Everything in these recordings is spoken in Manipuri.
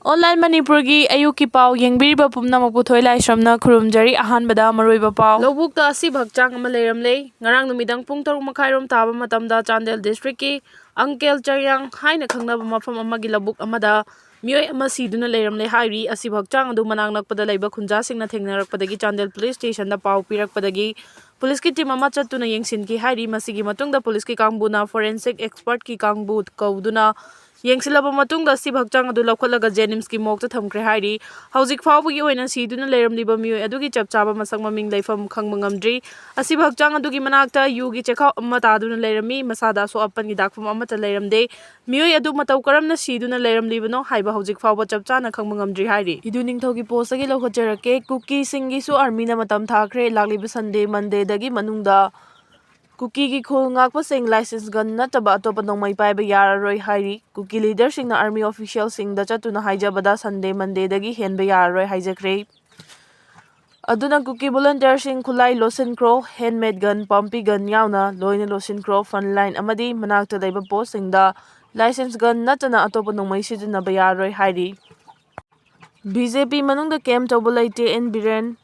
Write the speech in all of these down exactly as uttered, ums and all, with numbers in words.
Online ꯃꯅꯤꯄꯨꯔꯒꯤ ꯑꯌꯨꯛꯀꯤ ꯄꯥꯎ ꯌꯦꯡꯕꯤꯔꯤꯕ ꯄꯨꯝꯅꯃꯛꯄꯨ ꯊꯣꯏ ꯂꯥꯏꯁ꯭ꯔꯝꯅ ꯈꯨꯔꯨꯝꯖꯔꯤ꯫ ꯑꯍꯥꯟꯕꯗ ꯃꯔꯨꯑꯣꯏꯕ ꯄꯥꯎ꯫ ꯂꯧꯕꯨꯛꯇ ꯑꯁꯤꯕ ꯍꯛꯆꯥꯡ ꯑꯃ ꯂꯩꯔꯝꯂꯦ꯫ ꯉꯔꯥꯡ ꯅꯨꯃꯤꯗꯥꯡ ꯄꯨꯡ ꯇꯔꯨꯛ ꯃꯈꯥꯏꯔꯣꯝ ꯇꯥꯕ ꯃꯇꯝꯗ ꯆꯥꯟꯗꯦꯜ districtꯀꯤ ꯑꯪꯀꯦꯜ ꯆꯔꯤꯌꯥꯡ ꯍꯥꯏꯅ ꯈꯪꯅꯕ ꯃꯐꯝ ꯑꯃꯒꯤ ꯂꯧꯕꯨꯛ ꯑꯃꯗ ꯃꯤꯑꯣꯏ ꯑꯃ ꯁꯤꯗꯨꯅ ꯂꯩꯔꯝꯂꯦ ꯍꯥꯏꯔꯤ꯫ ꯑꯁꯤꯕ ꯍꯛꯆꯥꯡ ꯑꯗꯨ ꯃꯅꯥꯛ ꯅꯛꯄꯗ ꯂꯩꯕ ꯈꯨꯟꯖꯥꯁꯤꯡꯅ ꯊꯦꯡꯅꯔꯛꯄꯗꯒꯤ ꯆꯥꯟꯗꯦꯜ police stationꯗ ꯄꯥꯎ ꯄꯤꯔꯛꯄꯗꯒꯤ policeꯀꯤ team ꯑꯃ ꯆꯠꯇꯨꯅ ꯌꯦꯡꯁꯤꯟꯈꯤ ꯍꯥꯏꯔꯤ꯫ ꯃꯁꯤꯒꯤ ꯃꯇꯨꯡꯗ policeꯀꯤ ꯀꯥꯡꯕꯨꯅ forensic expertꯀꯤ ꯀꯥꯡꯕꯨ ꯀꯧꯗꯨꯅ ꯌꯦꯡꯁꯤꯜꯂꯕ ꯃꯇꯨꯡꯗ ꯑꯁꯤꯕ ꯍꯛꯆꯥꯡ ꯑꯗꯨ ꯂꯧꯈꯠꯂꯒ JNIMSꯀꯤ morgueꯇ ꯊꯝꯈ꯭ꯔꯦ ꯍꯥꯏꯔꯤ꯫ ꯍꯧꯖꯤꯛ ꯐꯥꯎꯕꯒꯤ ꯑꯣꯏꯅ ꯁꯤꯗꯨꯅ ꯂꯩꯔꯝꯂꯤꯕ ꯃꯤꯑꯣꯏ ꯑꯗꯨꯒꯤ ꯆꯞ ꯆꯥꯕ ꯃꯁꯛ ꯃꯃꯤꯡ ꯂꯩꯐꯝ ꯈꯪꯕ ꯉꯝꯗ꯭ꯔꯤ꯫ ꯑꯁꯤꯕ ꯍꯛꯆꯥꯡ ꯑꯗꯨꯒꯤ ꯃꯅꯥꯛꯇ ꯌꯨꯒꯤ ꯆꯦꯈꯥꯎ ꯑꯃ ꯇꯥꯗꯨꯅ ꯂꯩꯔꯝꯃꯤ꯫ ꯃꯁꯥꯗ ꯑꯁꯣꯛ ꯑꯄꯟꯒꯤ ꯗꯥꯛꯐꯝ ꯑꯃꯠꯇ ꯂꯩꯔꯝꯗꯦ꯫ ꯃꯤꯑꯣꯏ ꯑꯗꯨ ꯃꯇꯧ ꯀꯔꯝꯅ ꯁꯤꯗꯨꯅ ꯂꯩꯔꯝꯂꯤꯕꯅꯣ ꯍꯥꯏꯕ ꯍꯧꯖꯤꯛ ꯐꯥꯎꯕ ꯆꯞ ꯆꯥꯅ ꯈꯪꯕ ꯉꯝꯗ꯭ꯔꯤ ꯍꯥꯏꯔꯤ꯫ ꯏꯗꯨ ꯅꯤꯡꯊꯧꯒꯤ postꯇꯒꯤ ꯂꯧꯈꯠꯆꯔꯛꯀꯦ꯫ ꯀꯨꯀꯤꯁꯤꯡꯒꯤꯁꯨ armyꯅ ꯃꯇꯝ ꯊꯥꯈ꯭ꯔꯦ꯫ ꯂꯥꯛꯂꯤꯕ Sunday, Mondayꯗꯒꯤ ꯃꯅꯨꯡꯗ ꯀꯨꯀꯤꯒꯤ ꯈꯨꯜ ꯉꯥꯛꯄꯁꯤꯡ licensed gun ꯅꯠꯇꯕ ꯑꯇꯣꯞꯄ ꯅꯣꯡꯃꯩ ꯄꯥꯏꯕ ꯌꯥꯔꯔꯣꯏ ꯍꯥꯏꯔꯤ꯫ ꯀꯨꯀꯤ leaderꯁꯤꯡꯅ army officialꯁꯤꯡꯗ ꯆꯠꯇꯨꯅ ꯍꯥꯏꯖꯕꯗ Sunday, Mondayꯗꯒꯤ ꯍꯦꯟꯕ ꯌꯥꯔꯔꯣꯏ ꯍꯥꯏꯖꯈ꯭ꯔꯦ꯫ ꯑꯗꯨꯅ ꯀꯨꯀꯤ volunteerꯁꯤꯡ ꯈꯨꯠꯂꯥꯏ ꯂꯣꯠꯁꯤꯟꯈ꯭ꯔꯣ, handmade gun, pumpy gun ꯌꯥꯎꯅ ꯂꯣꯏꯅ ꯂꯣꯠꯁꯤꯟꯈ꯭ꯔꯣ, front line ꯑꯃꯗꯤ ꯃꯅꯥꯛꯇ ꯂꯩꯕ postꯁꯤꯡꯗ licensed gun ꯅꯠꯇꯅ ꯑꯇꯣꯞꯄ ꯅꯣꯡꯃꯩ ꯁꯤꯖꯤꯟꯅꯕ ꯌꯥꯔꯔꯣꯏ ꯍꯥꯏꯔꯤ꯫ BJP ꯃꯅꯨꯡꯗ camp ꯇꯧꯕ ꯂꯩꯇꯦ, N ꯕꯤꯔꯦꯟ꯫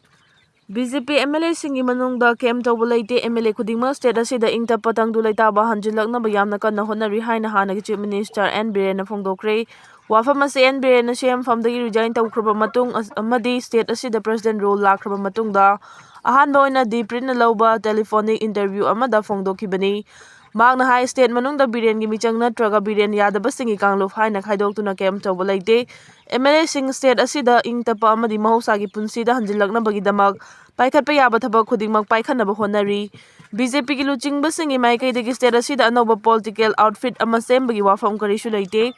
BJP MLAꯁꯤꯡꯒꯤ ꯃꯅꯨꯡꯗ camp ꯇꯧꯕ ꯂꯩꯇꯦ꯫ MLA ꯈꯨꯗꯤꯡꯃꯛ state ꯑꯁꯤꯗ ꯏꯪ ꯇꯞꯄ ꯇꯪꯗꯨ ꯂꯩꯇꯥꯕ ꯍꯟꯖꯤꯜꯂꯛꯅꯕ ꯌꯥꯝꯅ ꯀꯟꯅ ꯍꯣꯠꯅꯔꯤ ꯍꯥꯏꯅ ꯍꯥꯟꯅꯒꯤ Chief Minister N ꯕꯤꯔꯦꯟꯅ ꯐꯣꯡꯗꯣꯛꯈ꯭ꯔꯦ꯫ ꯋꯥꯐꯝ ꯑꯁꯤ N ꯕꯤꯔꯦꯟꯅ CM ꯐꯝꯗꯒꯤ resign ꯇꯧꯈ꯭ꯔꯕ ꯃꯇꯨꯡ ꯑꯁ-, ꯑꯃꯗꯤ state ꯑꯁꯤꯗ President rule ꯂꯥꯛꯈ꯭ꯔꯕ ꯃꯇꯨꯡꯗ ꯑꯍꯥꯟꯕ ꯑꯣꯏꯅ ꯗꯤꯄ꯭ꯔꯤꯠꯅ ꯂꯧꯕ telephonic interview ꯑꯃꯗ ꯐꯣꯡꯗꯣꯛꯈꯤꯕꯅꯤ꯫ ꯃꯍꯥꯛꯅ ꯍꯥꯏ, state ꯃꯅꯨꯡꯗ ꯕꯤꯔꯦꯟꯒꯤ ꯃꯤꯆꯪ ꯅꯠꯇ꯭ꯔꯒ ꯕꯤꯔꯦꯟ ꯌꯥꯗꯕꯁꯤꯡꯒꯤ ꯀꯥꯡꯂꯨꯞ ꯍꯥꯏꯅ ꯈꯥꯏꯗꯣꯛꯇꯨꯅ camp ꯇꯧꯕ ꯂꯩꯇꯦ꯫ MLAꯁꯤꯡ state ꯑꯁꯤꯗ ꯏꯪ ꯇꯞꯄ ꯑꯃꯗꯤ ꯃꯍꯧꯁꯥꯒꯤ ꯄꯨꯟꯁꯤꯗ ꯍꯟꯖꯤꯜꯂꯛꯅꯕꯒꯤꯗꯃꯛ ꯄꯥꯏꯈꯠꯄ ꯌꯥꯕ ꯊꯕꯛ ꯈꯨꯗꯤꯡꯃꯛ ꯄꯥꯏꯈꯠꯅꯕ ꯍꯣꯠꯅꯔꯤ꯫ BJPꯒꯤ ꯂꯨꯆꯤꯡꯕꯁꯤꯡꯒꯤ ꯃꯥꯏꯀꯩꯗꯒꯤ state ꯑꯁꯤꯗ ꯑꯅꯧꯕ political outfit ꯑꯃ ꯁꯦꯝꯕꯒꯤ ꯋꯥꯐꯝ ꯀꯔꯤꯁꯨ ꯂꯩꯇꯦ꯫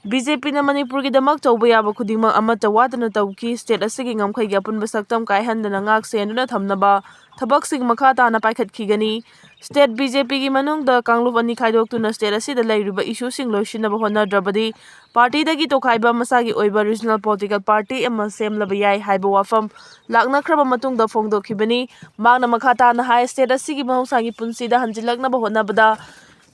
BJPꯅ ꯃꯅꯤꯄꯨꯔꯒꯤꯗꯃꯛ ꯇꯧꯕ ꯌꯥꯕ ꯈꯨꯗꯤꯡꯃꯛ ꯑꯃꯠꯇ ꯋꯥꯠꯇꯅ ꯇꯧꯈꯤ꯫ State ꯑꯁꯤꯒꯤ ꯉꯝꯈꯩꯒꯤ ꯑꯄꯨꯟꯕ ꯁꯛꯇꯝ ꯀꯥꯏꯍꯟꯗꯅ ꯉꯥꯛ ꯁꯦꯟꯗꯨꯅ ꯊꯝꯅꯕ ꯊꯕꯛꯁꯤꯡ ꯃꯈꯥ ꯇꯥꯅ ꯄꯥꯏꯈꯠꯈꯤꯒꯅꯤ꯫ State BJPꯒꯤ ꯃꯅꯨꯡꯗ ꯀꯥꯡꯂꯨꯞ ꯑꯅꯤ ꯈꯥꯏꯗꯣꯛꯇꯨꯅ state ꯑꯁꯤꯗ ꯂꯩꯔꯤꯕ issueꯁꯤꯡ ꯂꯣꯏꯁꯤꯟꯅꯕ ꯍꯣꯠꯅꯗ꯭ꯔꯕꯗꯤ partyꯗꯒꯤ ꯇꯣꯈꯥꯏꯕ ꯃꯁꯥꯒꯤ ꯑꯣꯏꯕ regional political party ꯑꯃ ꯁꯦꯝꯂꯕ ꯌꯥꯏ ꯍꯥꯏꯕ ꯋꯥꯐꯝ ꯂꯥꯛꯅꯈ꯭ꯔꯕ ꯃꯇꯨꯡꯗ ꯐꯣꯡꯗꯣꯛꯈꯤꯕꯅꯤ꯫ ꯃꯍꯥꯛꯅ ꯃꯈꯥ ꯇꯥꯅ ꯍꯥꯏ, state ꯑꯁꯤꯒꯤ ꯃꯍꯧꯁꯥꯒꯤ ꯄꯨꯟꯁꯤꯗ ꯍꯟꯖꯤꯜꯂꯛꯅꯕ ꯍꯣꯠꯅꯕꯗ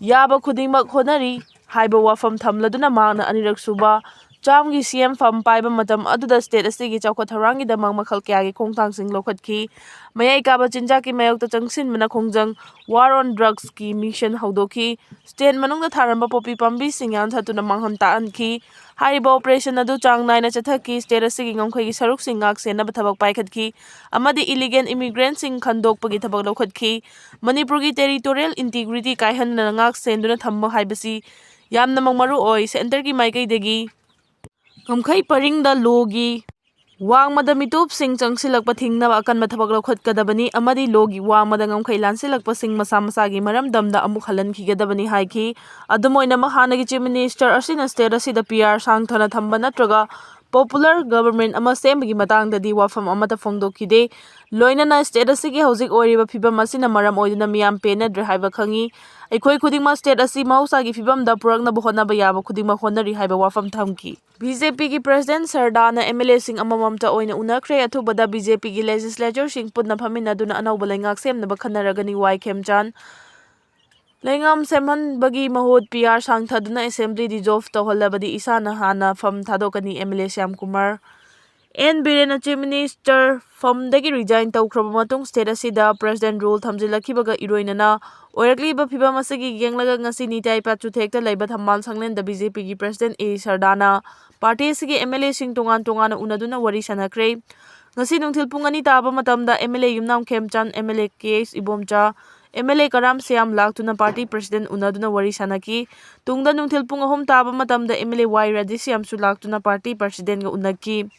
ꯌꯥꯕ ꯈꯨꯗꯤꯡꯃꯛ ꯍꯣꯠꯅꯔꯤ ꯍꯥꯏꯕ ꯋꯥꯐꯝ ꯊꯝꯂꯗꯨꯅ ꯃꯍꯥꯛꯅ ꯑꯅꯤꯔꯛ ꯁꯨꯕ ꯆꯥꯝꯒꯤ ꯁꯤ ꯑꯦꯝ ꯐꯝ ꯄꯥꯏꯕ ꯃꯇꯝ ꯑꯗꯨꯗ state ꯑꯁꯤꯒꯤ ꯆꯥꯎꯈꯠ ꯊꯧꯔꯥꯡꯒꯤꯗꯃꯛ ꯃꯈꯜ ꯀꯌꯥꯒꯤ ꯈꯣꯡꯊꯥꯡꯁꯤꯡ ꯂꯧꯈꯠꯈꯤ꯫ ꯃꯌꯥꯏ ꯀꯥꯕ ꯆꯤꯟꯖꯥꯛꯀꯤ ꯃꯥꯌꯣꯛꯇ ꯆꯪꯁꯤꯟꯕꯅ ꯈꯣꯡꯖꯪ War on Drugsꯀꯤ mission ꯍꯧꯗꯣꯛꯈꯤ꯫ State ꯃꯅꯨꯡꯗ ꯊꯥꯔꯝꯕ ꯄꯣꯄꯤ ꯄꯥꯝꯕꯤꯁꯤꯡ ꯌꯥꯟꯊꯠꯇꯨꯅ ꯃꯥꯡꯍꯟ ꯇꯥꯛꯍꯟꯈꯤ꯫ ꯍꯥꯏꯔꯤꯕ operation ꯑꯗꯨ ꯆꯥꯡ ꯅꯥꯏꯅ ꯆꯠꯊꯈꯤ꯫ State ꯑꯁꯤꯒꯤ ꯉꯝꯈꯩꯒꯤ ꯁꯔꯨꯛꯁꯤꯡ ꯉꯥꯛ ꯁꯦꯟꯅꯕ ꯊꯕꯛ ꯄꯥꯏꯈꯠꯈꯤ ꯑꯃꯗꯤ illegal immigrantꯁꯤꯡ ꯈꯟꯗꯣꯛꯄꯒꯤ ꯊꯕꯛ ꯂꯧꯈꯠꯈꯤ꯫ ꯃꯅꯤꯄꯨꯔꯒꯤ territorial integrity ꯀꯥꯏꯍꯟꯗꯅ ꯉꯥꯛ ꯁꯦꯟꯗꯨꯅ ꯊꯝꯕ ꯍꯥꯏꯕꯁꯤ ꯌꯥꯝꯅꯃꯛ ꯃꯔꯨ ꯑꯣꯏ꯫ Centreꯒꯤ ꯃꯥꯏꯀꯩꯗꯒꯤ ꯉꯝꯈꯩ ꯄꯔꯤꯡꯗ lawꯒꯤ ꯋꯥꯡꯃꯗ ꯃꯤꯇꯣꯞꯁꯤꯡ ꯆꯪꯁꯤꯜꯂꯛꯄ ꯊꯤꯡꯅꯕ ꯑꯀꯟꯕ ꯊꯕꯛ ꯂꯧꯈꯠꯀꯗꯕꯅꯤ ꯑꯃꯗꯤ lawꯒꯤ ꯋꯥꯡꯃꯗ ꯉꯝꯈꯩ ꯂꯥꯟꯁꯤꯜꯂꯛꯄꯁꯤꯡ ꯃꯁꯥ ꯃꯁꯥꯒꯤ ꯃꯔꯝꯗꯝꯗ ꯑꯃꯨꯛ ꯍꯜꯍꯟꯈꯤꯒꯗꯕꯅꯤ ꯍꯥꯏꯈꯤ꯫ ꯑꯗꯨꯝ ꯑꯣꯏꯅꯃꯛ, ꯍꯥꯟꯅꯒꯤ Chief Minister ꯑꯁꯤꯅ state ꯑꯁꯤꯗ P R ꯁꯥꯡꯊꯅ ꯊꯝꯕ ꯅꯠꯇ꯭ꯔꯒ popular government ꯑꯃ ꯁꯦꯝꯕꯒꯤ ꯃꯇꯥꯡꯗꯗꯤ ꯋꯥꯐꯝ ꯑꯃꯠꯇ ꯐꯣꯡꯗꯣꯛꯈꯤꯗꯦ꯫ ꯂꯣꯏꯅꯅ state ꯑꯁꯤꯒꯤ ꯍꯧꯖꯤꯛ ꯑꯣꯏꯔꯤꯕ ꯐꯤꯕꯝ ꯑꯁꯤꯅ ꯃꯔꯝ ꯑꯣꯏꯗꯨꯅ ꯃꯤꯌꯥꯝ ꯄꯦꯟꯅꯗ꯭ꯔꯦ ꯍꯥꯏꯕ ꯈꯪꯏ꯫ ꯑꯩꯈꯣꯏ ꯈꯨꯗꯤꯡꯃꯛ state ꯑꯁꯤ ꯃꯍꯧꯁꯥꯒꯤ ꯐꯤꯕꯝꯗ ꯄꯨꯔꯛꯅꯕ ꯍꯣꯠꯅꯕ ꯌꯥꯕ ꯈꯨꯗꯤꯡꯃꯛ ꯍꯣꯠꯅꯔꯤ ꯍꯥꯏꯕ ꯋꯥꯐꯝ ꯊꯝꯈꯤ꯫ BJPꯒꯤ President ꯁꯔꯗꯥꯅ MLAꯁꯤꯡ ꯑꯃꯃꯝꯇ ꯑꯣꯏꯅ ꯎꯅꯈ꯭ꯔꯦ꯫ ꯑꯊꯨꯕꯗ BJPꯒꯤ legislatureꯁꯤꯡ ꯄꯨꯟꯅ ꯐꯝꯃꯤꯟꯅꯗꯨꯅ ꯑꯅꯧꯕ ꯂꯩꯉꯥꯛ ꯁꯦꯝꯅꯕ ꯈꯟꯅꯔꯒꯅꯤ꯫ ꯋꯥꯏ ꯈꯦꯝꯆꯥꯟ꯫ ꯂꯩꯉꯥꯛ ꯁꯦꯝꯍꯟꯕꯒꯤ ꯃꯍꯨꯠ P R ꯁꯥꯡꯊꯗꯨꯅ assembly dissolve ꯇꯧꯍꯜꯂꯕꯗꯤ ꯏꯁꯥꯅ ꯍꯥꯟꯅ ꯐꯝ ꯊꯥꯗꯣꯛꯀꯅꯤ, MLA ꯁ꯭ꯌꯥꯝ ꯀꯨꯃꯥꯔ꯫ ꯑꯦꯟ ꯕꯤꯔꯦꯟꯅ Chief Minister ꯐꯝꯗꯒꯤ resign ꯇꯧꯈ꯭ꯔꯕ ꯃꯇꯨꯡ state ꯑꯁꯤꯗ President rule ꯊꯝꯖꯤꯜꯂꯛꯈꯤꯕꯒ ꯏꯔꯣꯏꯅꯅ ꯑꯣꯏꯔꯛꯂꯤꯕ ꯐꯤꯕꯝ ꯑꯁꯤꯒꯤ ꯌꯦꯡꯂꯒ ꯉꯁꯤ ꯅꯤꯇꯥꯏ ꯄꯥꯠꯆꯨꯊꯦꯛꯇ ꯂꯩꯕ ꯊꯝꯕꯥꯜ ꯁꯪꯂꯦꯟꯗ BJPꯒꯤ President A ꯁꯔꯗꯥꯅ party ꯑꯁꯤꯒꯤ MLAꯁꯤꯡ ꯇꯣꯉꯥꯟ ꯇꯣꯉꯥꯟꯅ ꯎꯅꯗꯨꯅ ꯋꯥꯔꯤ ꯁꯥꯟꯅꯈ꯭ꯔꯦ꯫ ꯉꯁꯤ ꯅꯨꯡꯊꯤꯜ ꯄꯨꯡ ꯑꯅꯤ ꯇꯥꯕ ꯃꯇꯝꯗ MLA ꯌꯨꯝꯅꯥꯝ ꯈꯦꯝꯆꯥꯟ, MLA K H Ibomcha, MLA ꯀꯔꯥꯝ ꯁ꯭ꯌꯥꯝ ꯂꯥꯛꯇꯨꯅ party president ꯎꯅꯗꯨꯅ ꯋꯥꯔꯤ ꯁꯥꯟꯅꯈꯤ꯫ ꯇꯨꯡꯗ ꯅꯨꯡꯊꯤꯜ ꯄꯨꯡ ꯑꯍꯨꯝ ꯇꯥꯕ ꯃꯇꯝꯗ MLA ꯋꯥꯏ ꯔꯥꯙꯦꯁ꯭ꯌꯥꯝꯁꯨ ꯂꯥꯛꯇꯨꯅ party presidentꯒ ꯎꯅꯈꯤ꯫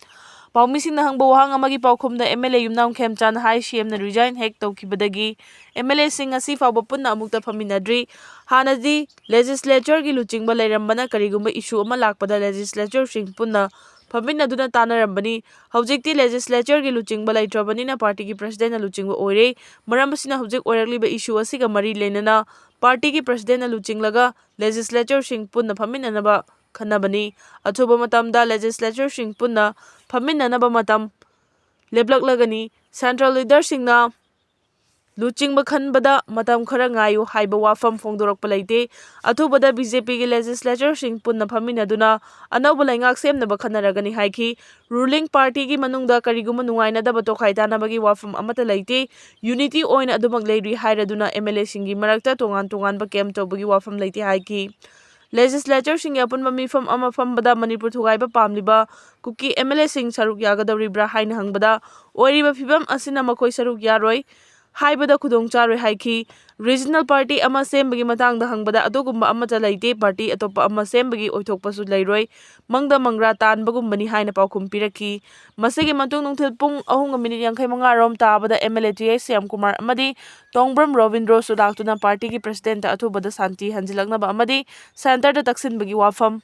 ꯄꯥꯎꯃꯤꯁꯤꯡꯅ ꯍꯪꯕ ꯋꯥꯍꯪ ꯑꯃꯒꯤ ꯄꯥꯎꯈꯨꯝꯗ MLA ꯌꯨꯝꯅꯥꯝ ꯈꯦꯝꯆꯥꯟ ꯍꯥꯏ, CMꯅ resign ꯍꯦꯛ ꯇꯧꯈꯤꯕꯗꯒꯤ MLAꯁꯤꯡ ꯉꯁꯤ ꯐꯥꯎꯕ ꯄꯨꯟꯅ ꯑꯃꯨꯛꯇ ꯐꯝꯃꯤꯟꯅꯗ꯭ꯔꯤ꯫ ꯍꯥꯟꯅꯗꯤ legislatureꯒꯤ ꯂꯨꯆꯤꯡꯕ ꯂꯩꯔꯝꯕꯅ ꯀꯔꯤꯒꯨꯝꯕ issue ꯑꯃ ꯂꯥꯛꯄꯗ legislatureꯁꯤꯡ ꯄꯨꯟꯅ ꯐꯝꯃꯤꯟꯅꯗꯨꯅ ꯇꯥꯟꯅꯔꯝꯕꯅꯤ꯫ ꯍꯧꯖꯤꯛꯇꯤ legislatureꯒꯤ ꯂꯨꯆꯤꯡꯕ ꯂꯩꯇ꯭ꯔꯕꯅꯤꯅ partyꯒꯤ presidentꯅ ꯂꯨꯆꯤꯡꯕ ꯑꯣꯏꯔꯦ꯫ ꯃꯔꯝ ꯑꯁꯤꯅ ꯍꯧꯖꯤꯛ ꯑꯣꯏꯔꯛꯂꯤꯕ issue ꯑꯁꯤꯒ ꯃꯔꯤ ꯂꯩꯅꯅ partyꯒꯤ presidentꯅ ꯂꯨꯆꯤꯡꯂꯒ legislatureꯁꯤꯡ ꯄꯨꯟꯅ ꯐꯝꯃꯤꯟꯅꯅꯕ ꯈꯟꯅꯕꯅꯤ꯫ ꯑꯊꯨꯕ ꯃꯇꯝꯗ legislatureꯁꯤꯡ ꯄꯨꯟꯅ ꯐꯝꯃꯤꯟꯅꯅꯕ ꯃꯇꯝ ꯂꯦꯞꯂꯛꯂꯒꯅꯤ꯫ Central leaderꯁꯤꯡꯅ ꯂꯨꯆꯤꯡꯕ ꯈꯟꯕꯗ ꯃꯇꯝ ꯈꯔ ꯉꯥꯏꯌꯨ ꯍꯥꯏꯕ ꯋꯥꯐꯝ ꯐꯣꯡꯗꯣꯔꯛꯄ ꯂꯩꯇꯦ꯫ ꯑꯊꯨꯕꯗ BJPꯒꯤ legislatorꯁꯤꯡ ꯄꯨꯟꯅ ꯐꯝꯃꯤꯟꯅꯗꯨꯅ ꯑꯅꯧꯕ ꯂꯩꯉꯥꯛ ꯁꯦꯝꯅꯕ ꯈꯟꯅꯔꯒꯅꯤ ꯍꯥꯏꯈꯤ꯫ Ruling partyꯒꯤ ꯃꯅꯨꯡꯗ ꯀꯔꯤꯒꯨꯝꯕ ꯅꯨꯡꯉꯥꯏꯅꯗꯕ ꯇꯣꯈꯥꯏ ꯇꯥꯅꯕꯒꯤ ꯋꯥꯐꯝ ꯑꯃꯠꯇ ꯂꯩꯇꯦ꯫ Unity ꯑꯣꯏꯅ ꯑꯗꯨꯃꯛ ꯂꯩꯔꯤ ꯍꯥꯏꯔꯗꯨꯅ MLAꯁꯤꯡꯒꯤ ꯃꯔꯛꯇ ꯇꯣꯉꯥꯟ ꯇꯣꯉꯥꯟꯕ camp ꯇꯧꯕꯒꯤ ꯋꯥꯐꯝ ꯂꯩꯇꯦ ꯍꯥꯏꯈꯤ꯫ Legislatorꯁꯤꯡꯒꯤ ꯑꯄꯨꯟꯕ ꯃꯤꯐꯝ ꯑꯃ ꯐꯝꯕꯗ ꯃꯅꯤꯄꯨꯔ ꯊꯨꯒꯥꯏꯕ ꯄꯥꯝꯂꯤꯕ ꯀꯨꯀꯤ MLAꯁꯤꯡ ꯁꯔꯨꯛ ꯌꯥꯒꯗꯧꯔꯤꯕ꯭ꯔꯥ ꯍꯥꯏꯅ ꯍꯪꯕꯗ, ꯑꯣꯏꯔꯤꯕ ꯐꯤꯕꯝ ꯑꯁꯤꯅ ꯃꯈꯣꯏ ꯁꯔꯨꯛ ꯌꯥꯔꯣꯏ ꯍꯥꯏꯕꯗ ꯈꯨꯗꯣꯡ ꯆꯥꯔꯣꯏ ꯍꯥꯏꯈꯤ꯫ Regional party ꯑꯃ ꯁꯦꯝꯕꯒꯤ ꯃꯇꯥꯡꯗ ꯍꯪꯕꯗ, ꯑꯗꯨꯒꯨꯝꯕ ꯑꯃꯠꯇ ꯂꯩꯇꯦ, party ꯑꯇꯣꯞꯄ ꯑꯃ ꯁꯦꯝꯕꯒꯤ ꯑꯣꯏꯊꯣꯛꯄꯁꯨ ꯂꯩꯔꯣꯏ, ꯃꯪꯗ ꯃꯪꯔꯥ ꯇꯥꯟꯕꯒꯨꯝꯕꯅꯤ ꯍꯥꯏꯅ ꯄꯥꯎꯈꯨꯝ ꯄꯤꯔꯛꯈꯤ꯫ ꯃꯁꯤꯒꯤ ꯃꯇꯨꯡ ꯅꯨꯡꯊꯤꯜ ꯄꯨꯡ ꯑꯍꯨꯝꯒ minute ꯌꯥꯡꯈꯩ ꯃꯉꯥ ꯔꯣꯝ ꯇꯥꯕꯗ MLA ꯇꯤ ꯑꯩꯆ ꯁ꯭ꯌꯥꯝꯀꯨꯃꯥꯔ ꯑꯃꯗꯤ ꯇꯣꯡꯕ꯭ꯔꯝ ꯔꯣꯕꯤꯟꯗ꯭ꯔꯣꯁꯨ ꯂꯥꯛꯇꯨꯅ partyꯒꯤ presidentꯇ ꯑꯊꯨꯕꯗ ꯁꯥꯟꯇꯤ ꯍꯟꯖꯤꯜꯂꯛꯅꯕ ꯑꯃꯗꯤ centreꯗ ꯇꯛꯁꯤꯟꯕꯒꯤ ꯋꯥꯐꯝ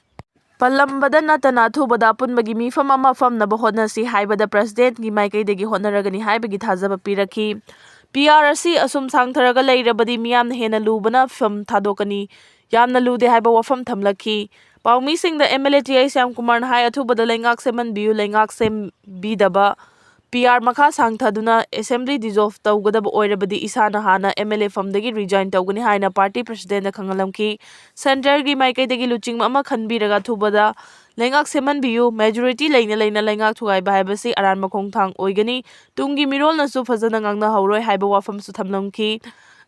ꯄꯜꯂꯝꯕꯗ ꯅꯠꯇꯅ ꯑꯊꯨꯕꯗ ꯑꯄꯨꯟꯕꯒꯤ ꯃꯤꯐꯝ ꯑꯃ ꯐꯝꯅꯕ ꯍꯣꯠꯅꯁꯤ ꯍꯥꯏꯕꯗ presidentꯀꯤ ꯃꯥꯏꯀꯩꯗꯒꯤ ꯍꯣꯠꯅꯔꯒꯅꯤ ꯍꯥꯏꯕꯒꯤ ꯊꯥꯖꯕ ꯄꯤꯔꯛꯈꯤ꯫ PR ꯑꯁꯤ ꯑꯁꯨꯝ ꯁꯥꯡꯊꯔꯒ ꯂꯩꯔꯕꯗꯤ ꯃꯤꯌꯥꯝꯅ ꯍꯦꯟꯅ ꯂꯨꯕꯅ ꯐꯝ ꯊꯥꯗꯣꯛꯀꯅꯤ, ꯌꯥꯝꯅ ꯂꯨꯗꯦ ꯍꯥꯏꯕ ꯋꯥꯐꯝ ꯊꯝꯂꯛꯈꯤ꯫ ꯄꯥꯎꯃꯤꯁꯤꯡꯗ MLA ꯇꯤ ꯑꯥꯏ ꯁ꯭ꯌꯥꯝꯀꯨꯃꯥꯔꯅ ꯍꯥꯏ, ꯑꯊꯨꯕꯗ ꯂꯩꯉꯥꯛ ꯁꯦꯝꯍꯟꯕꯤꯌꯨ, ꯂꯩꯉꯥꯛ ꯁꯦꯝꯕꯤꯗꯕ PR ꯃꯈꯥ ꯁꯥꯡꯊꯗꯨꯅ assembly dissolve ꯇꯧꯒꯗꯕ ꯑꯣꯏꯔꯕꯗꯤ ꯏꯁꯥꯅ ꯍꯥꯟꯅ MLA ꯐꯝꯗꯒꯤ resign ꯇꯧꯒꯅꯤ ꯍꯥꯏꯅ party presidentꯗ ꯈꯪꯍꯜꯂꯝꯈꯤ꯫ Centreꯒꯤ ꯃꯥꯏꯀꯩꯗꯒꯤ ꯂꯨꯆꯤꯡꯕ ꯑꯃ ꯈꯟꯕꯤꯔꯒ ꯑꯊꯨꯕꯗ ꯂꯩꯉꯥꯛ ꯁꯦꯝꯍꯟꯕꯤꯌꯨ꯫ Majority ꯂꯩꯅ ꯂꯩꯅ ꯂꯩꯉꯥꯛ ꯊꯨꯒꯥꯏꯕ ꯍꯥꯏꯕꯁꯤ ꯑꯔꯥꯟꯕ ꯈꯣꯡꯊꯥꯡ ꯑꯣꯏꯒꯅꯤ꯫ ꯇꯨꯡꯒꯤ ꯃꯤꯔꯣꯜꯅꯁꯨ ꯐꯖꯅ ꯉꯥꯡꯅꯍꯧꯔꯣꯏ ꯍꯥꯏꯕ ꯋꯥꯐꯝꯁꯨ ꯊꯝꯂꯝꯈꯤ꯫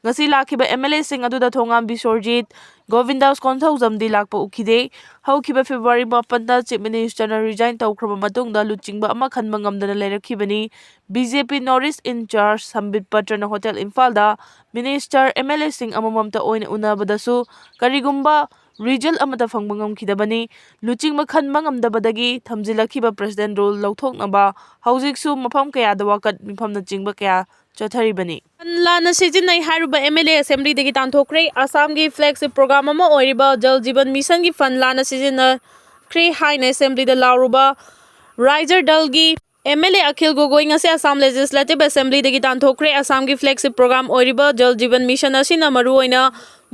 ꯉꯁꯤ ꯂꯥꯛꯈꯤꯕ MLAꯁꯤꯡ ꯑꯗꯨꯗ ꯊꯣꯉꯥꯝ ꯕꯤꯁ꯭ꯋꯔꯖꯤꯠ, ꯒꯣꯕꯤꯟꯗꯥꯁ ꯀꯣꯟꯊꯧꯖꯝꯗꯤ ꯂꯥꯛꯄ ꯎꯈꯤꯗꯦ꯫ ꯍꯧꯈꯤꯕ February ꯃꯥꯄꯟꯗ Chief Ministerꯅ resign ꯇꯧꯈ꯭ꯔꯕ ꯃꯇꯨꯡꯗ ꯂꯨꯆꯤꯡꯕ ꯑꯃ ꯈꯟꯕ ꯉꯝꯗꯅ ꯂꯩꯔꯛꯈꯤꯕꯅꯤ꯫ BJP North East in charge ꯁꯝꯕꯤꯠ ꯄꯇ꯭ꯔꯅ Hotel ꯏꯝꯐꯥꯜꯗ minister, MLAꯁꯤꯡ ꯑꯃꯃꯝꯇ ꯑꯣꯏꯅ ꯎꯅꯕꯗꯁꯨ ꯀꯔꯤꯒꯨꯝꯕ result ꯑꯃꯠꯇ ꯐꯪꯕ ꯉꯝꯈꯤꯗꯕꯅꯤ꯫ ꯂꯨꯆꯤꯡꯕ ꯈꯟꯕ ꯉꯝꯗꯕꯗꯒꯤ ꯊꯝꯖꯤꯜꯂꯛꯈꯤꯕ president rule ꯂꯧꯊꯣꯛꯅꯕ ꯍꯧꯖꯤꯛꯁꯨ ꯃꯐꯝ ꯀꯌꯥꯗ ꯋꯥꯀꯠ ꯃꯤꯐꯝꯅꯆꯤꯡꯕ ꯀꯌꯥ ꯆꯠꯊꯔꯤꯕꯅꯤ꯫ Fund ꯂꯥꯟꯅ ꯁꯤꯖꯤꯟꯅꯩ ꯍꯥꯏꯔꯨꯕ MLA assemblyꯗꯒꯤ ꯇꯥꯟꯊꯣꯛꯈ꯭ꯔꯦ꯫ ꯑꯁꯥꯝꯒꯤ flagship program ꯑꯃ ꯑꯣꯏꯔꯤꯕ ꯖꯜ ꯖꯤꯕꯟ missionꯒꯤ fund ꯂꯥꯟꯅ ꯁꯤꯖꯤꯟꯅꯈ꯭ꯔꯦ ꯍꯥꯏꯅ assemblyꯗ ꯂꯥꯎꯔꯨꯕ ꯔꯥꯏꯖꯔ ꯗꯜꯒꯤ MLA ꯑꯈꯤꯜ ꯒꯣꯒꯣꯏ ꯉꯁꯤ ꯑꯁꯥꯝ Legislative Assemblyꯗꯒꯤ ꯇꯥꯟꯊꯣꯛꯈ꯭ꯔꯦ꯫ ꯑꯁꯥꯝꯒꯤ flagship program ꯑꯣꯏꯔꯤꯕ ꯖꯜ ꯖꯤꯕꯟ mission ꯑꯁꯤꯅ ꯃꯔꯨꯑꯣꯏꯅ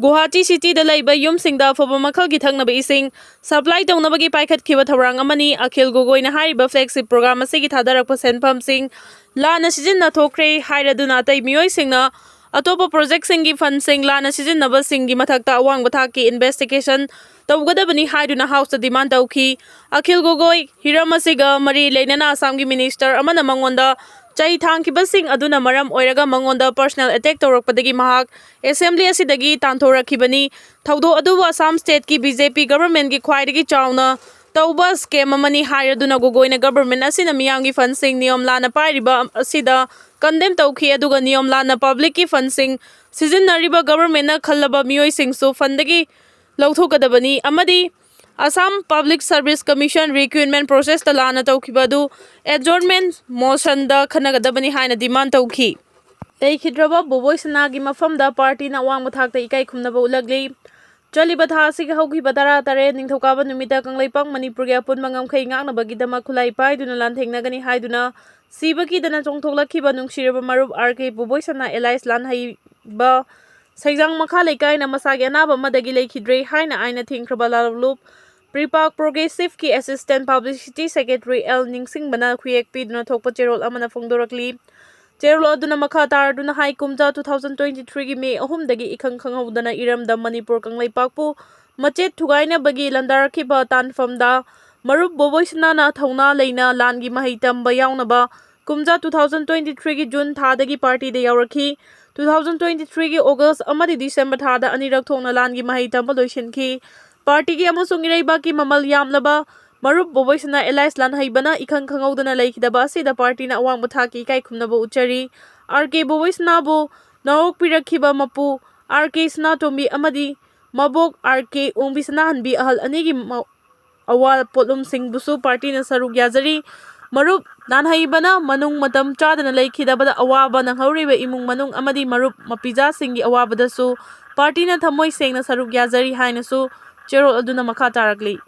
ꯒꯨꯋꯥꯍꯥꯇꯤ ꯁꯤꯇꯤꯗ ꯂꯩꯕ ꯌꯨꯝꯁꯤꯡꯗ ꯑꯐꯕ ꯃꯈꯜꯒꯤ ꯊꯛꯅꯕ ꯏꯁꯤꯡ ꯁꯄ꯭ꯂꯥꯏ ꯇꯧꯅꯕꯒꯤ ꯄꯥꯏꯈꯠꯈꯤꯕ ꯊꯧꯔꯥꯡ ꯑꯃꯅꯤ꯫ ꯑꯈꯤꯜ ꯒꯣꯒꯣꯏꯅ ꯍꯥꯏꯔꯤꯕ flagship program ꯑꯁꯤꯒꯤ ꯊꯥꯗꯔꯛꯄ ꯁꯦꯟꯐꯝꯁꯤꯡ ꯂꯥꯟꯅ ꯁꯤꯖꯤꯟꯅꯊꯣꯛꯈ꯭ꯔꯦ ꯍꯥꯏꯔꯗꯨꯅ ꯑꯇꯩ ꯃꯤꯑꯣꯏꯁꯤꯡꯅ ꯑꯇꯣꯞꯄ projectꯁꯤꯡꯒꯤ fundꯁꯤꯡ ꯂꯥꯟꯅ ꯁꯤꯖꯤꯟꯅꯕꯁꯤꯡꯒꯤ ꯃꯊꯛꯇ ꯑꯋꯥꯡꯕ ꯊꯥꯛꯀꯤ investigation ꯇꯧꯒꯗꯕꯅꯤ ꯍꯥꯏꯗꯨꯅ Houseꯇ demand ꯇꯧꯈꯤ꯫ ꯑꯈꯤꯜ ꯒꯣꯒꯣꯏ ꯍꯤꯔꯝ ꯑꯁꯤꯒ ꯃꯔꯤ ꯂꯩꯅꯅ ꯑꯁꯥꯝꯒꯤ minister ꯑꯃꯅ ꯃꯉꯣꯟꯗ ꯆꯩ ꯊꯥꯡꯈꯤꯕꯁꯤꯡ ꯑꯗꯨꯅ ꯃꯔꯝ ꯑꯣꯏꯔꯒ ꯃꯉꯣꯟꯗ personal attack ꯇꯧꯔꯛꯄꯗꯒꯤ ꯃꯍꯥꯛ assembly ꯑꯁꯤꯗꯒꯤ ꯇꯥꯟꯊꯣꯔꯛꯈꯤꯕꯅꯤ꯫ ꯊꯧꯗꯣꯛ ꯑꯗꯨꯕꯨ ꯑꯁꯥꯝ stateꯀꯤ BJP governmentꯀꯤ ꯈ꯭ꯋꯥꯏꯗꯒꯤ ꯆꯥꯎꯅ ꯇꯧꯕ scam ꯑꯃꯅꯤ ꯍꯥꯏꯔꯗꯨꯅ ꯒꯣꯒꯣꯏꯅ government ꯑꯁꯤꯅ ꯃꯤꯌꯥꯝꯒꯤ fundꯁꯤꯡ ꯅꯤꯌꯣꯝ ꯂꯥꯟꯅ ꯄꯥꯏꯔꯤꯕ ꯑꯁꯤꯗ condemn ꯇꯧꯈꯤ, ꯑꯗꯨꯒ ꯅꯤꯌꯣꯝ ꯂꯥꯟꯅ publicꯀꯤ fundꯁꯤꯡ ꯁꯤꯖꯤꯟꯅꯔꯤꯕ governmentꯅ ꯈꯜꯂꯕ ꯃꯤꯑꯣꯏꯁꯤꯡꯁꯨ fundꯗꯒꯤ ꯂꯧꯊꯣꯛꯀꯗꯕꯅꯤ ꯑꯃꯗꯤ Assam Public Service Commission recruitment processꯇ ꯂꯥꯟꯅ ꯇꯧꯈꯤꯕ ꯑꯗꯨ adjournment motionꯗ ꯈꯟꯅꯒꯗꯕꯅꯤ ꯍꯥꯏꯅ demand ꯇꯧꯈꯤ꯫ ꯂꯩꯈꯤꯗ꯭ꯔꯕ ꯕꯣꯕꯣꯏ ꯁꯅꯥꯒꯤ ꯃꯐꯝꯗ partyꯅ ꯑꯋꯥꯡꯕ ꯊꯥꯛꯇ ꯏꯀꯥꯏ ꯈꯨꯝꯅꯕ ꯎꯠꯂꯛꯂꯤ꯫ ꯆꯠꯂꯤꯕ ꯊꯥ ꯑꯁꯤꯒꯤ ꯍꯧꯈꯤꯕ ꯇꯔꯥ ꯇꯔꯦꯠ ꯅꯤꯡꯊꯧꯀꯥꯕ ꯅꯨꯃꯤꯠꯇ ꯀꯪꯂꯩꯄꯥꯛ ꯃꯅꯤꯄꯨꯔꯒꯤ ꯑꯄꯨꯟꯕ ꯉꯝꯈꯩ ꯉꯥꯛꯅꯕꯒꯤꯗꯃꯛ ꯈꯨꯠꯂꯥꯏ ꯄꯥꯏꯗꯨꯅ ꯂꯥꯟꯊꯦꯡꯅꯒꯅꯤ ꯍꯥꯏꯗꯨꯅ ꯁꯤꯕ ꯀꯤꯗꯅ ꯆꯣꯡꯊꯣꯛꯂꯛꯈꯤꯕ ꯅꯨꯡꯁꯤꯔꯕ ꯃꯔꯨꯞ R K ꯕꯣꯕꯣꯏ ꯁꯅꯥ alias ꯂꯥꯟꯍꯩꯕ ꯁꯩꯖꯥꯡ ꯃꯈꯥ ꯂꯩꯀꯥꯏꯅ ꯃꯁꯥꯒꯤ ꯑꯅꯥꯕ ꯑꯃꯗꯒꯤ ꯂꯩꯈꯤꯗ꯭ꯔꯦ ꯍꯥꯏꯅ ꯑꯥꯏꯟꯅ ꯊꯤꯡꯈ꯭ꯔꯕ ꯂꯥꯂꯣꯡ ꯄ꯭ꯔꯤꯄꯥꯛ Progressiveꯀꯤ assistant publicity secretary L ꯅꯤꯡꯁꯤꯡꯕꯅ ꯈꯨꯌꯦꯛ ꯄꯤꯗꯨꯅ ꯊꯣꯛꯄ ꯆꯦꯔꯣꯜ ꯑꯃꯅ ꯐꯣꯡꯗꯣꯔꯛꯂꯤ꯫ ꯆꯦꯔꯣꯜ ꯑꯗꯨꯅ ꯃꯈꯥ ꯇꯥꯔꯗꯨꯅ ꯍꯥꯏ, ꯀꯨꯝꯖꯥ two thousand twenty thhree ꯒꯤ May ꯑꯍꯨꯝꯗꯒꯤ ꯏꯈꯪ ꯈꯪꯍꯧꯗꯅ ꯏꯔꯝꯗꯝ ꯃꯅꯤꯄꯨꯔ ꯀꯪꯂꯩꯄꯥꯛꯄꯨ ꯃꯆꯦꯠ ꯊꯨꯒꯥꯏꯅꯕꯒꯤ ꯂꯥꯟꯗꯥꯔꯛꯈꯤꯕ ꯇꯥꯟꯐꯝꯗ ꯃꯔꯨꯞ ꯕꯣꯕꯣꯏ ꯁꯅꯥꯅ ꯊꯧꯅꯥ ꯂꯩꯅ ꯂꯥꯟꯒꯤ ꯃꯍꯩ ꯇꯝꯕ ꯌꯥꯎꯅꯕ ꯀꯨꯝꯖꯥ two thousand twenty three ꯒꯤ June ꯊꯥꯗꯒꯤ partyꯗ ꯌꯥꯎꯔꯛꯈꯤ꯫ Two thousand twenty three ꯒꯤ August ꯑꯃꯗꯤ December ꯊꯥꯗ ꯑꯅꯤꯔꯛ ꯊꯣꯛꯅ ꯂꯥꯟꯒꯤ ꯃꯍꯩ ꯇꯝꯕ ꯂꯣꯏꯁꯤꯟꯈꯤ꯫ Partyꯒꯤ ꯑꯃꯁꯨꯡ ꯏꯔꯩꯕꯥꯛꯀꯤ ꯃꯃꯜ ꯌꯥꯝꯂꯕ ꯃꯔꯨꯞ ꯕꯣꯕꯣꯏ ꯁꯅꯥ alias ꯂꯥꯟꯍꯩꯕꯅ ꯏꯈꯪ ꯈꯪꯍꯧꯗꯅ ꯂꯩꯈꯤꯗꯕ ꯑꯁꯤꯗ partyꯅ ꯑꯋꯥꯡꯕ ꯊꯥꯛꯀꯤ ꯏꯀꯥꯏ ꯈꯨꯝꯅꯕ ꯎꯠꯆꯔꯤ꯫ R K ꯕꯣꯕꯣꯏ ꯁꯅꯥꯕꯨ ꯅꯧꯔꯣꯛꯄꯤꯔꯛꯈꯤꯕ ꯃꯄꯨ R K ꯁꯅꯥꯇꯣꯝꯕꯤ ꯑꯃꯗꯤ ꯃꯕꯣꯛ R K ꯑꯣꯡꯕꯤ ꯁꯅꯥꯍꯟꯕꯤ ꯑꯍꯜ ꯑꯅꯤꯒꯤ ꯃ-, ꯑꯋꯥ ꯄꯣꯠꯂꯨꯝꯁꯤꯡꯕꯨꯁꯨ partyꯅ ꯁꯔꯨꯛ ꯌꯥꯖꯔꯤ꯫ ꯃꯔꯨꯞ ꯂꯥꯟꯍꯩꯕꯅ ꯃꯅꯨꯡ ꯃꯇꯝ ꯆꯥꯗꯅ ꯂꯩꯈꯤꯗꯕꯗ ꯑꯋꯥꯕ ꯅꯪꯍꯧꯔꯤꯕ ꯏꯃꯨꯡ ꯃꯅꯨꯡ ꯑꯃꯗꯤ ꯃꯔꯨꯞ ꯃꯄꯤꯖꯥꯁꯤꯡꯒꯤ ꯑꯋꯥꯕꯗꯁꯨ partyꯅ ꯊꯃꯣꯏ ꯁꯦꯡꯅ ꯁꯔꯨꯛ ꯌꯥꯖꯔꯤ ꯍꯥꯏꯅꯁꯨ ꯆꯦꯔꯣꯜ ꯑꯗꯨꯅ ꯃꯈꯥ ꯇꯥꯔꯛꯂꯤ꯫